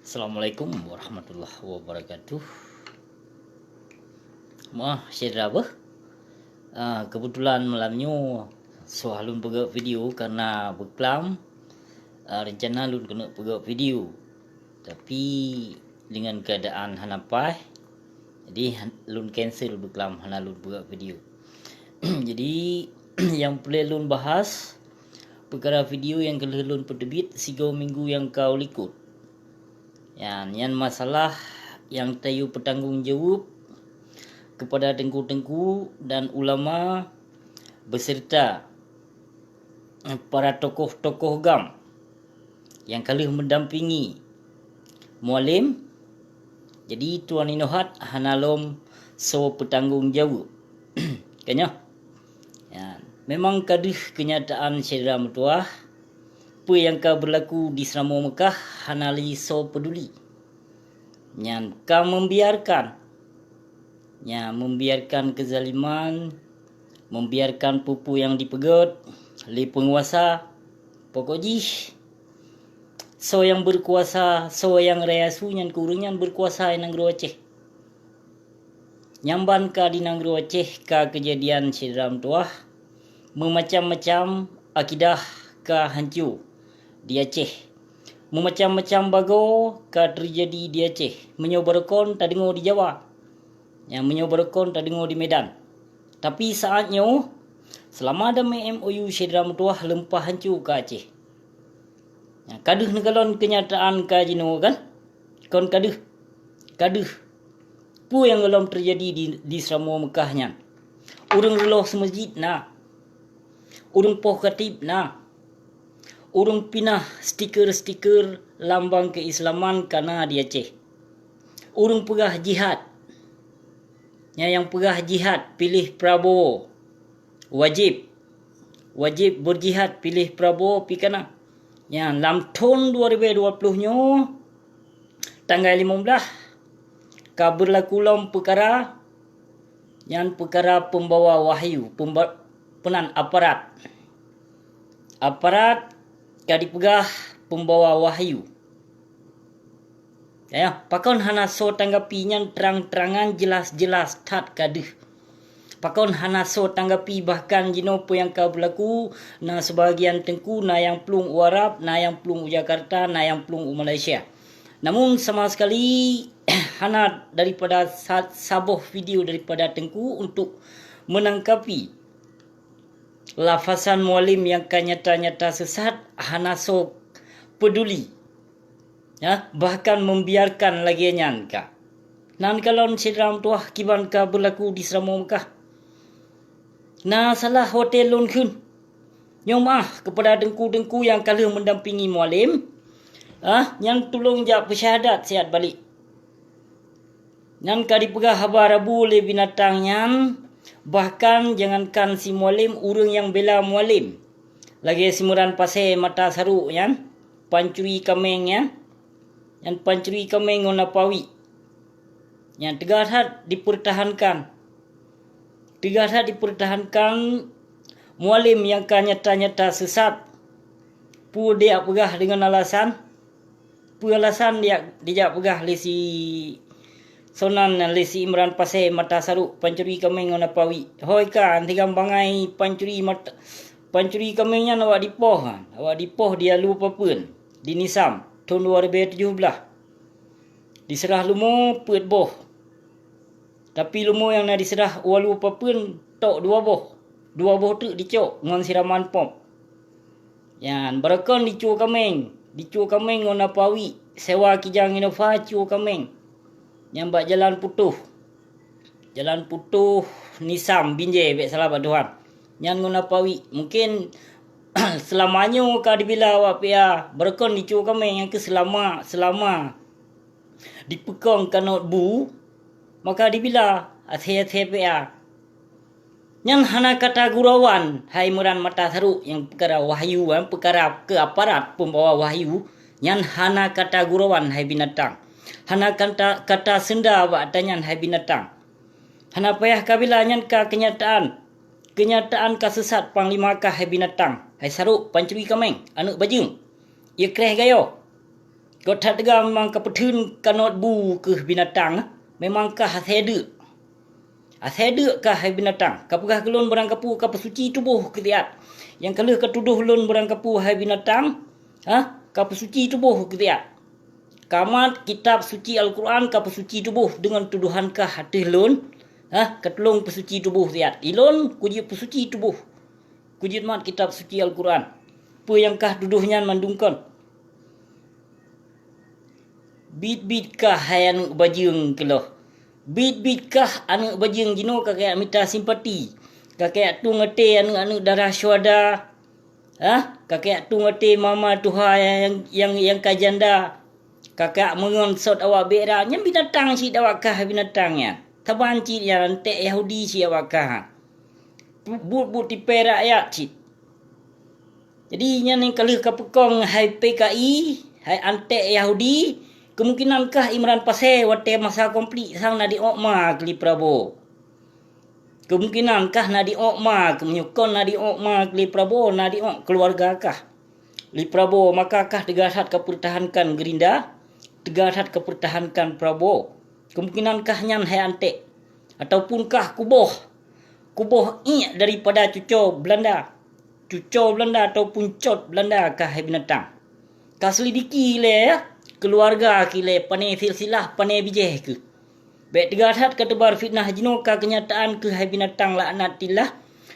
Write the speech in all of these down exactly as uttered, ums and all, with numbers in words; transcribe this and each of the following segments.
Assalamualaikum warahmatullahi wabarakatuh. Maah syedara beuh. Ah, kebetulan malam nyoe soe lôn peugöt video karena beuklam. Ah, rencana lôn keuneuk peugöt video. Tapi dengan keadaan hana paih, jadi han-, lôn cancel beuklam, hana lôn peugöt video. Jadi nyang peureulèe lôn bahas, peukara video nyang ka lheueh lôn peuteubiet sigoe minggu nyang ka u likot. Nyan, nyan masalah nyang tayue peutanggong jaweueb keupada teungku-teungku dan ulama beserta para tokoh-tokoh GAM nyang ka lheueh meudampingi Mualem. Jadi tuan inoe hat hana lom soe peutanggong jaweueb. Ka nyoe. Ya, memang ka deuh keunyataan syedara meutuwah, peue nyang ka beulaku di Seuramoe Meukah hana lé soe peuduli. Nyan ka membiarkan, ya, membiarkan keuzaliman, membiarkan peue-peue nyang dipeugöt lé peunguasa. Pokok jih, soe nyang beukuasa, soe nyang raya su nyan keu ureuëng nyan beukuasa i nanggroe Aceh. Nyang ban ka di nanggroe Aceh ka keujadian syedara meutuwah, meumacam-macam akidah ka hanco di Aceh. Meumacam-macam bagoe ka teujadi di Aceh. Meunyoe barokon tadeungoe di Jawa, nyang meunyoe barokon tadeungoe di Medan. Tapi saat nyoe, seulama damé M O U syedara meutuwah leumpah hanco ka Aceh. Nyang ka deuh neukalon keunyataan ka jinoe kan? Kon ka deuh. Ka deuh. Peue nyang gohlom teujadi di, di Seuramoe Meukah nyan? Ureuëng reuloh seumeujid na. Ureuëng poh khatib na. Ureuëng pinah stiker-stiker lambang keislaman ka na di Aceh. Ureuëng peugah jihad. Nyang, nyang peugah jihad piléh Prabowo. Wajéb. Wajéb beujihad piléh Prabowo pih ka na. Nyan lam thon dua ribu dua puluh nyoe, tanggai limong blaih, ka beulaku lom peukara, nyan peukara peumbawa wahyu, peumba-, peunan aparat. Aparat ka dipeugah peumbawa wahyu. Ya, pakon hana soe tanggapi nyan trang-trangan jeulaih-jeulaih that ka deuh. Pakon hana soe tanggapi bahkan jinoe peue nyang ka beulaku, na seubagian teungku na nyang plueng u Arab, na nyang plueng u Jakarta, na nyang plueng u Malaysia. Namun sama sekali hana daripada sa-, saboh video daripada teungku untuk menangkapi lafasan Mualem nyang ka nyata-nyata sesat, hana soe peduli. Ya, bahkan membiarkan lagée nyan ka. Nan kalon syedara meutuwah kiban ka beulaku di Seuramoe Meukah. Na salah watée lôn kheun. Nyoe meuah keupada teungku-teungku nyang ka lheueh meudampingi Mualem, ah, nyang tulông jak peusyahadat siat balek. Nyan ka dipeugah haba rabu lé binatang nyan, bahkan jangankan si Mualem, ureuëng nyang bela Mualem, lagée si Imran Pasé mata sarok nyan, pancuri kaméng nyan, nyan pancuri kaméng ngon apui. Nyan teuga that dipeurtahankan. Teuga that dipeurtahankan Mualem nyang ka nyata-nyata sesat. Peue dijak peugah deungon alasan? Peue alasan dijak, dijak peugah lé si sonan lé si Imran Pasé mata sarok pancuri kaméng ngon apui? Hôi ka, antigam bangai pancuri mata, pancuri kaméng nyan awak dipoh, awak dipoh di Alue Papeuen, di Nisam, thon dua ribu tujoh blaih. Diseurah leumo peuet boh. Tapi leumo nyang na diseurah u Alue Papeuen tok dua boh. Dua boh teuk dicok ngon siraman pom. Nyan, barokon dicue kaméng. Dicue kaméng ngon apui, sewa kijang Innova cue kaméng. Nyan bak Jalan Putôh. Jalan Putôh Nisam, Binjai, bék salah bak Tuhan. Nyan ngon apui. Mungkin seulama nyoe ka dibila awak P A, barokon dicue kaméng nyang keu seulama, seulama dipeukong kanot bu, maka dibila asée-asée P A. Nyan hana kata gurauan, hai Imran mata sarok nyang peukara wahyu, nyang peukara keu aparat peumbawa wahyu, nyan hana kata gurauan, hai binatang. Hana kata, kata seunda bak ata nyan, hai binatang. Hana payah kabila, nyan ka keunyataan. Keunyataan ka seusat Panglima kah, hai binatang. Hai sarok pancuri kaméng, aneuëk bajeueng. Ie kreh gayoe. Kon that teuga memang kapeutheun kanot bu keuh binatang, memang kah asai deuk. Asai deuk kah hai binatang, kapeugah keu lôn barangkapeue kapeusuci tuboh keu siat. Nyang ka lheueh katudoh lôn barangkapeue hai binatang, ha, kapeusuci tuboh keu siat. Kamat kitab suci Al-Quran kapeusuci tuboh deungon tudohan kah ateueh lôn, ha, katulông peusuci tuboh siat. Ilôn kujeuet peusuci tuboh, kujeuet mat kitab suci Al-Quran. Peue nyang kah tudoh nyan mandum kon. Bit-bit kah hai aneuëk bajeueng keuloh. Bit-bit kah aneuëk bajeueng jinoe ka kajak mita simpati. Ka kajak tueng até aneuëk-aneuëk darah syuhada. Hah? Ka kajak tueng até mama tuha nyang, nyang, nyang ka janda. Ka kajak meungon sot awak bék ra. Nyan binatang cit awak kah binatang nyan. Saban cit nyan anték Yahudi cit awak kah. Buet-buet tipée rakyat cit. Jadi, nyan nyang ka lheueh kapeukong hai P K I, hai anték Yahudi, kemungkinan kah Imran Pasé watée masa konflik sang na diok ma keu lé Prabowo. Kemungkinan kah na diok ma, keu meunyoe kon na diok ma keu lé Prabowo, na diok keuluwarga kah. Lé Prabowo, maka kah teuga that kapeurtahankan Gerinda, teuga that kapeurtahankan Prabowo. Kemungkinan kah nyan hai anték, ataupun kah kuboh, kuboh iek daripada cucoe Belanda. Cucoe Belanda ataupun cot Belanda kah hai binatang. Kaselidiki lé, keuluwarga keu lé, pané silsilah, pané bijéh keuh. Bék teuga that kateubar fitnah jinoe ka keunyataan keuh hai binatang laknatillah.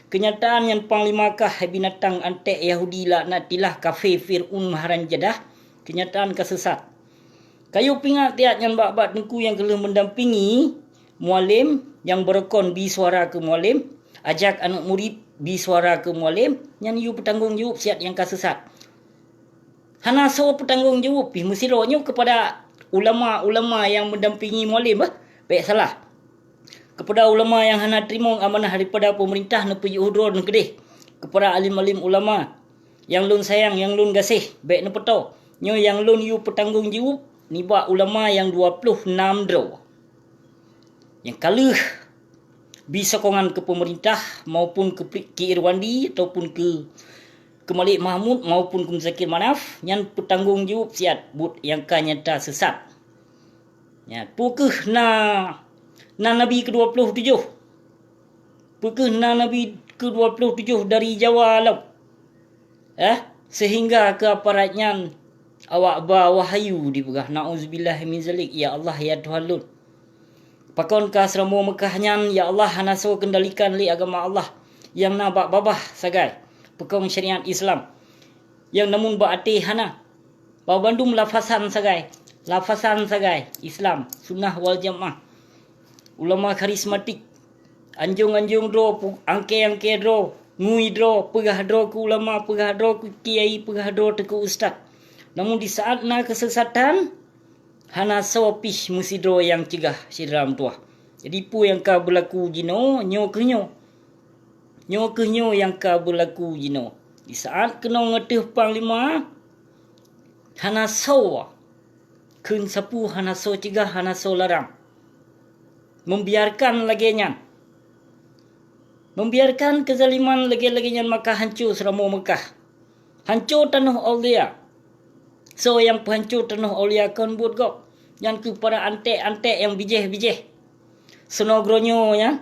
Keunyataan nyan panglima kah hai binatang anték Yahudi laknatillah kafé Fir'aun maharan jadah. Keunyataan ka seusat. Kayue pingat tiat nyan bak-bak teungku nyang ka lheueh meudampingi mualem nyang beurukon bi suara keu mualem, ajak aneuëk murit bi suara keu mualem, nyan yue peutanggong jaweueb siat nyang ka seusat. Hana soe peutanggong jaweueb pih meusidroe nyoe keupada ulama-ulama nyang meudampingi mualem, bah, bék salah. Keupada ulama nyang hana teurimong amanah daripada peumeurintah neupeujiôh droe neukeudeh. Keupada alim-alim ulama nyang lôn sayang, nyang lôn gaséh, bék neupeutoe. Nyoe nyang lôn yue peutanggong jaweueb nibak ulama nyang dua ploh nam droe. Nyang ka lheueh bi sokongan keu peumeurintah maupun keu Pri-, keu Irwandi ataupun keu, keu Malik Mahmud maupun keu Muzakir Manaf, nyan peutanggong jaweueb siat buet nyang ka nyata seusat. Nyan, peu kheueh na, na nabi keu dua ploh tujoh? Peu kheueh na nabi keu dua ploh tujoh dari Jawa lom? Eh, sehingga keu aparat nyan awak ba wahyu dipeugah, "Na'uzubillah min zalik, ya Allah, ya Tuhan lôn." Pakon ka seuramoe Meukah nyan, ya Allah, hana soe kendalikan lé agama Allah nyang na bak babah sagai peukong syariat Islam, nyang namun bak até hana. Bak bandum lafasan sagai, lafasan sagai Islam, sunnah wal jamaah. Ulama karismatik, anjong-anjong droe, pu-, angkée-angkée droe, ngui droe, peugah droe keu ulama, peugah droe keu kiai, peugah droe teukeu ustaz. Namun di saat na keusesatan, hana soe pih meusidroe nyang cegah syedara meutuwah. Jadi peue nyang ka beulaku jinoe, nyoe keuh nyoe. Nyoe keuh nyoe nyang ka beulaku jinoe. Di saat keunong ateueh panglima, hana soe kheun sapeue, hana soe cegah, hana soe larang. Membiarkan lagée nyan, membiarkan keuzaliman lagée-lagée nyan, maka hanco seuramoe Meukah. Hanco tanoh aulia. Soe nyang peuhanco tanoh aulia kon buet gob. Nyan keuh para anték-anték nyang bijéh-bijéh. Seunoe geuronyoe nyan,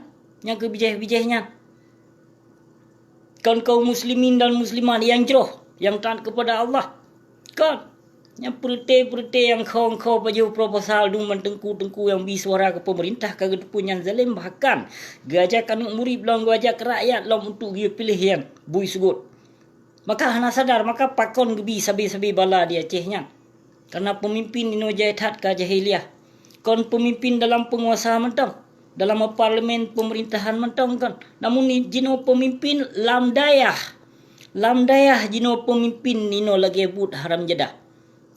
nyang keu bijéh-bijéh nyan. Kon kaum muslimin dan muslimat nyang jroh, nyang taat keupada Allah. Kon. Nyang peureute-peureute nyang kho-kho pajoh proposal dum ban teungku-teungku nyang bi suara keu peumeurintah ka geuteupeue nyan zalem, bahkan geuajak aneuëk murit lom, geuajak rakyat lom untuk geupiléh nyan bui seugot. Maka hana sadar, maka pakon geubi sabe-sabe bala di Aceh nyan. Karena peumimpin inoe jai that ka jahiliah. Kon peumimpin dalam peunguasa mantong, dalam parlemen peumerintahan mantong kon. Namun ni jinoe peumimpin lam dayah. Lam dayah jinoe peumimpin inoe lagée buet haram jadah.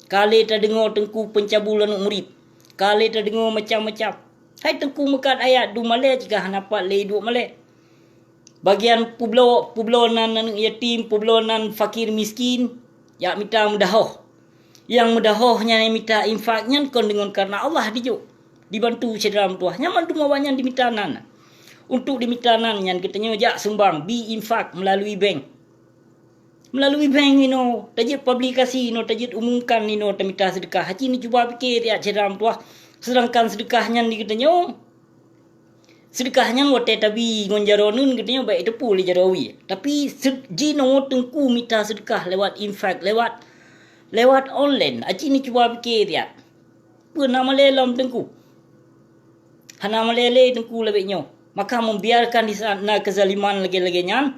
Ka lé tadeungoe teungku peuncabul aneuëk murit. Ka lé tadeungoe macam-macam. Hai teungku meukat ayat dum malée cigah hana pat lé duek malée. Bagian peubloe, peubloe nan aneuëk yatim, peubloe nan fakir miskin, jak mita meudahoh. Nyang meudahoh nyan nyang mita infak nyan kon deungon kareuna Allah dijok, dibantu syedara meutuwah. Nyan mandum awaknyan dimita nan. Untuk dimita nan nyan geutanyoe jak sumbang, bi infak meulalui bank. Melalui bank inoe, tajeuet publikasi inoe, tajeuet umumkan inoe tamita seudeukah. Aci neucuba pike siat syedara meutuwah. Seudangkan seudeukah nyan di geutanyoe, seudeukah nyan watée tabi ngon jaroe neuen geutanyoe bék teupeue lé jaroe wie. Tapi jinoe teungku mita seudeukah lewat infak, lewat, lewat online. Aci neucuba pike siat. Peue na malée lom teungku? Hana malée lé teungku labek nyoe. Maka membiarkan di saat na keuzaliman lagée-lagée nyan,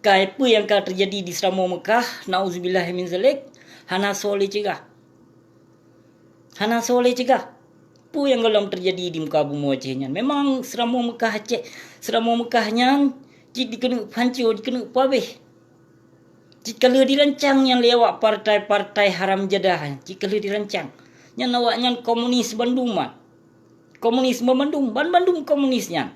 ka peue nyang ka teujadi di Seuramoe Meukah, nauzubillah min zalik, hana soe lé cegah. Hana soe lé cegah. Peue nyang gohlom teujadi di muka bumoe Aceh nyan? Memang Seuramoe Meukah Aceh, Seuramoe Meukah nyan cit dikeuneuk peuhanco, dikeuneuk peuhabéh. Cit ka lheueh dirancang nyan lé awak partai-partai haram jadah, cit ka lheueh dirancang. Nyan awaknyan komunis bandum, man. Komunis bandum, ban bandum komunis nyan.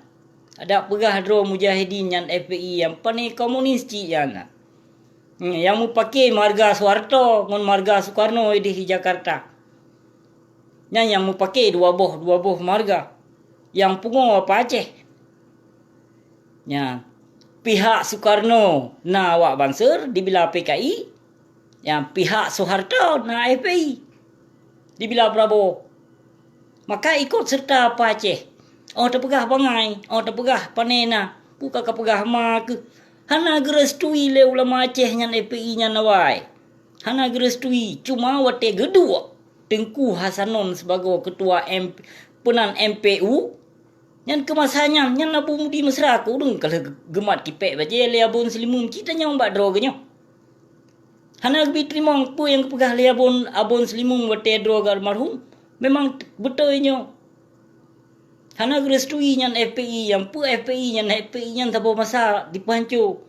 Adak peugah droe mujahidin nyan F P I nyang pane komunis cit nyan. Hmm, nyang mupake marga Soeharto ngon marga Sukarno ideh di Jakarta. Nyan nyang mupake dua boh, dua boh marga. Nyang pungo apa Aceh. Nyan, pihak Sukarno na awak Banser dibila P K I, nyang pihak Soeharto na F P I dibila Prabowo. Maka ikot serta apa Aceh. Oh tapeugah bangai, oh tapeugah pane na, peue ka kapeugah ma keuh. Hana geurestui lé ulama Aceh nyan F P I nyan awai. Hana geurestui, cuma watée geuduek Teungku Hasanon sibagoe keutua M-, peunan M P U, nyan keu masa nyan, nyan Abu Mudi Mesra keu ureuëng ka lheueh geumat kipék bajée lé Abon Seulimeum cit tanyong bak droe geuh nyoe. Hana geubi teurimong peue nyang geupeugah lé Abon, Abon Seulimeum watée droe geuh almarhum, memang beutôi nyoe. Hana geurestui nyan F P I, nyang peue F P I nyan, F P I nyan saboh masa dipeuhanco.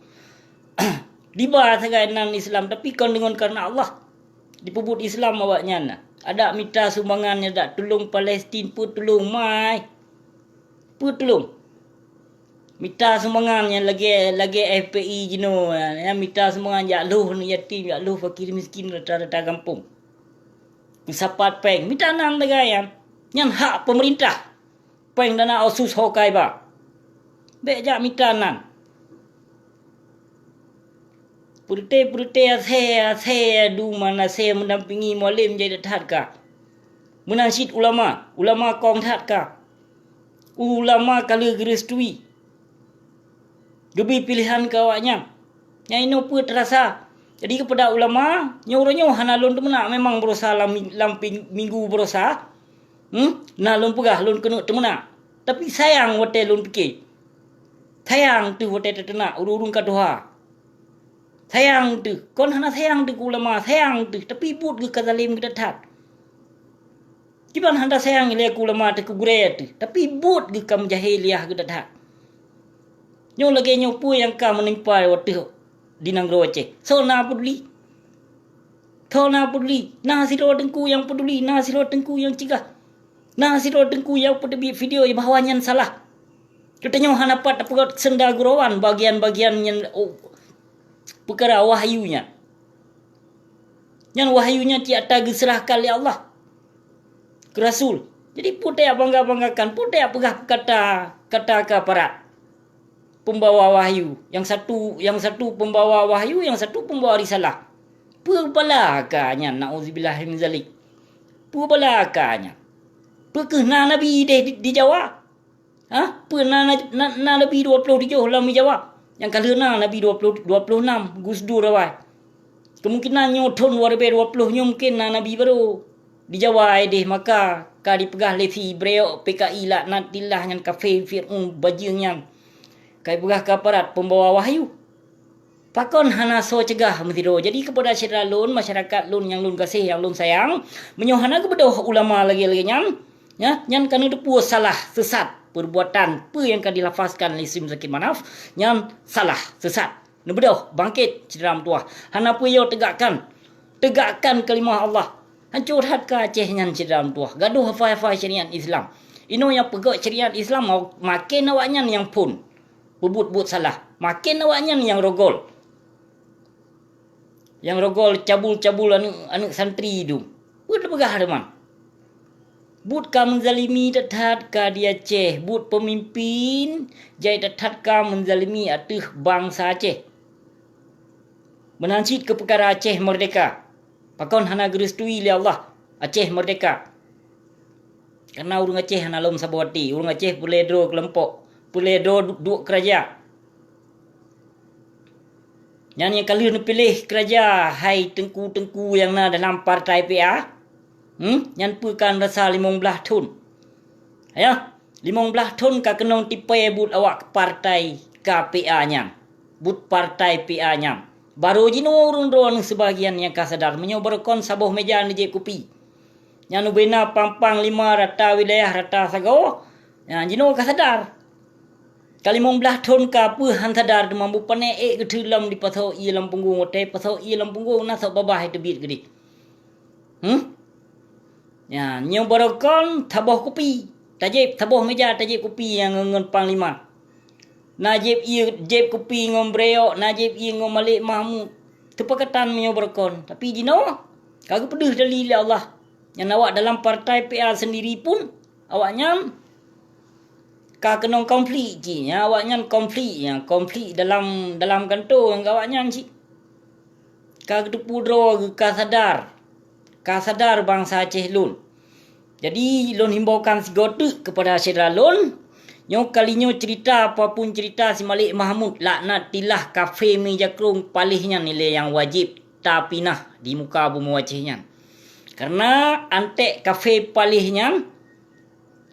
Diba sagai nan Islam, tapi kon deungon kareuna Allah. Dipeubuet Islam awaknyan. Adak mita sumbangan nyan, adak tulông Palestin, peue tulông mai. Peue tulông. Mita sumbangan nyan lagée, lagée F P I jinoe, nyan mita sumbangan jak lhôh aneuk yatim, jak lhôh fakir miskin rata-rata gampông. Peusapat péng, mita nan sagai nyan. Nyan hak peumeurintah. Péng dana otsus ho kaiba. Bék jak mita nan. Peureute-peureute asée, asée duman asée meudampingi mualem jai that ka. Meunan cit ulama, ulama kong that ka. Ulama ka lheueh geurestui. Geubi piléhan keu awaknyan. Nyang inoe peue teurasa. Jadi keupada ulama, nyoe uroe nyoe hana lôn teumeunak, memang baroesa lam, lam ping-, minggu baroesa, hmm, na lôn peugah lôn keuneuk teumeunak. Tapi sayang watée lôn pike. Sayang teuh watée tateunak ureuëng-ureuëng ka tuha. Sayang teuh, kon hana sayang teuh keu ulama, sayang teuh, tapi buet geuh ka zalem geuh that-that. Kiban hana sayang lé keu ulama teuh keu gurée teuh, tapi buet geuh ka meujahé liah geuh that-that. Nyoe lagée nyoe peue nyang ka meunimpa watée di nanggroe Aceh. Soe na peuduli? Soe na peuduli? Na sidroe teungku nyang peuduli, na sidroe teungku nyang cegah. Na sidroe teungku nyang peuteubiet video bahwa nyan salah. Geutanyoe hana pat tapeugét seunda gurauan bagian-bagian nyan, oh, peukara wahyu nyan. Nyan wahyu nyan cit ata geuseurahkan lé Allah keu Rasul. Jadi peue tajak bangga-banggakan, peue tajak peugah kata, kata keu aparat peumbawa wahyu. Nyang satu, nyang satu peumbawa wahyu, nyang satu peumbawa risalah. Peue bala ka nyan, nauzubillah min zalik. Peue bala ka nyan. Peue keuh na nabi ideh di, di Jawa? Ha? Peue na, na, na, na nabi dua ploh tujoh lam Jawa? Nyang ka lheueh na nabi dua ploh, dua ploh nam Gus Dur awai. Kemungkinan nyoe thon dua ribèe dua ploh nyoe mungken na nabi barô. Di Jawa ideh maka ka dipeugah lé si Breok P K I laknatillah nyan kafé Fir'aun bajeueng nyan. Ka ipeugah keu aparat peumbawa wahyu. Pakon hana soe cegah meusidroe. Jadi keupada syedara lôn, masyarakat lôn nyang lôn gaséh, nyang lôn sayang, meunyoe hana geubeudôh ulama lagèe-lagèe nyan, ya, nyan ka neuteupeue salah, sesat, perbuatan peue nyang ka dilafazkan lé si Muzakir Manaf, nyan salah, sesat. Neubeudôh, bangkét, syedara meutuwah. Hana peue yo tegakkan. Tegakkan kalimah Allah. Hanco that ka Aceh nyan, syedara meutuwah. Gadôh hafai-hafai syariat Islam. Inoe nyang peugöt syariat Islam, ma-, maken awaknyan nyang phon. Peubuet-buet salah. Maken awaknyan nyang rogol. Nyang rogol cabul-cabul aneuk, aneuk santri tu. Peue teupeugah teuma? Buet ka meuzalimi that-that ka di Aceh. Buet peumimpin jai that-that ka meuzalimi ateueh bansa Aceh. Meunan cit keu peukara Aceh meurdeka. Pakon hana geurestui lé Allah Aceh meurdeka? Karena ureuëng Aceh hana lom saboh até, ureuëng Aceh peureulée droe keulompok, peureulée droe du-, duek keuraja. Nyan nyang ka lheueh neupiléh keuraja hai teungku-teungku nyang na dalam partai P A, hmm? Nyan peue ka rasa limong blaih thon. Ayah, limong blaih thon ka keunong tipée buet awak partai K P A nyan. Buet partai P A nyan. Barô jinoe ureuëng droeneueh seubagian nyang ka sadar meunyoe barokon saboh méja neujieb kupi. Nyan ubena pang-pang lima rata wilayah rata sagoe, nyan jinoe ka sadar. Ka limong blaih thon ka peue han sadar teuma bupané ék geutheulom dipasoe ié lam punggong watée pasoe ié lam punggong na sok babah teubiet keudeh. Hmm? Nyan, nyoe barokon saboh kupi. Tajieb saboh méja tajieb kupi nyang ngon, ngon panglima. Na jieb ié, jieb kupi ngon Breyok, na jieb ié ngon Malik Mahmud. Teupakatan meunyoe barokon. Tapi jinoe ka geupeudeuh dali lé Allah. Nyan awak dalam partai P A sendiri pun awaknyan ka keunong konflik cit. Nyan awaknyan konflik, nyan konflik dalam, dalam kanto ngon awaknyan cit. Ka geuteupeue droe geuh ka sadar, ka sadar bansa Aceh lôn. Jadi lôn himbaukan sigoe teuk keupada syedara lôn, nyoe kali nyoe cerita apapun cerita si Malik Mahmud laknatillah kafé meujakrong paléh nyan ilée nyang wajéb tapinah di muka bumoe Aceh nyan. Kareuna anték kafé paléh nyan,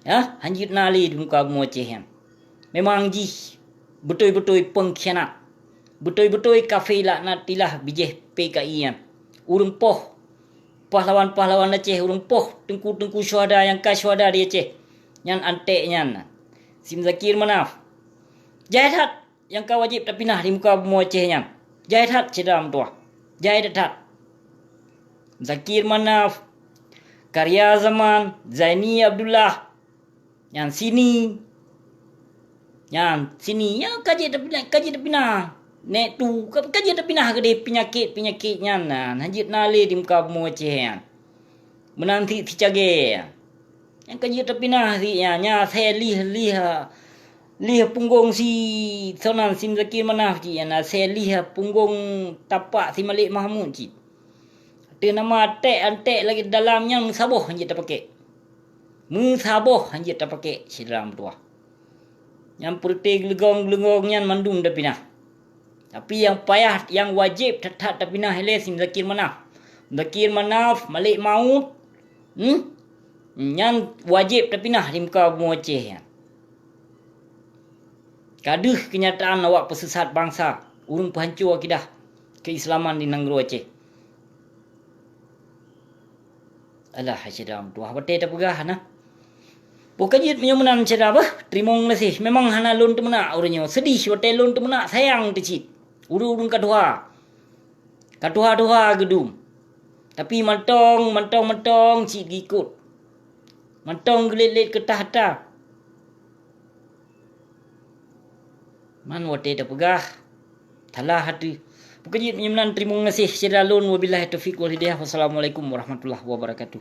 ya, hanjeuet na lé di muka bumoe Aceh nyan. Memang jih beutôi-beutôi peungkhianat, beutôi-beutôi kafé laknatillah bijéh P K I nyan. Ureuëng poh pahlawan-pahlawan Aceh, ureuëng poh teungku-teungku syuhada nyang ka syuhada di Aceh nyan anték nyan. Si Muzakir Manaf. Jai that nyang ka wajéb tapinah di muka bumoe Aceh nyan. Jai that syedara meutuwah. Jai that-that. Muzakir Manaf, Karya Zaman, Zaini Abdullah, nyan Sini. Nyan Sini, nyan ka jeuet tapinah, ka jeuet tapinah. Nek tu, ka, ka jeuet tapinah keudeh peunyakét-peunyakét nyan, na, hanjeuet na lé di muka bumoe Aceh nyan. Meunan cit si Cagée. Nyang ka jeuet tapinah cit nyan, nyan asai lih, lih, lih punggong si sonan si Muzakir Manaf cit nyan, asai lih punggong tapak si Malik Mahmud cit. Ateueh nama anték-anték lagée dalam nyan meusaboh hanjeuet tapakék. Meusaboh hanjeuet tapakék syedara meutuwah. Nyang peureute geuleugong-geuleugong nyan mandum tapinah. Tapi nyang payah, nyang wajéb that-that tapinah ilée si Muzakir Manaf. Muzakir Manaf, Malik Mahmud, hmm? Nyan wajéb tapinah di muka bumoe Aceh nyan. Ka deuh keunyataan awak peuseusat bansa, ureuëng peuhanco akidah keuislaman di nanggroe Aceh. Alah, hai syedara meutuwah, watée tapeugah na. Boh ka jeuet meunyoe meunan syedara bah, teurimong gaséh. Memang hana lôn teumeunak uroe nyoe. Seudeh watée lôn teumeunak, sayang teuh cit. Ureuëng-ureuëng ka tuha. Ka tuha-tuha geudum. Tapi mantong, mantong, mantong cit geuikot. Mantong geulet-let keu takhta. Man watée tapeugah, salah ateueh. Peue ka jeuet meunyoe meunan, teurimong gaséh syedara lôn, wabillahi taufiq wal hidayah. Wassalamualaikum warahmatullahi wabarakatuh.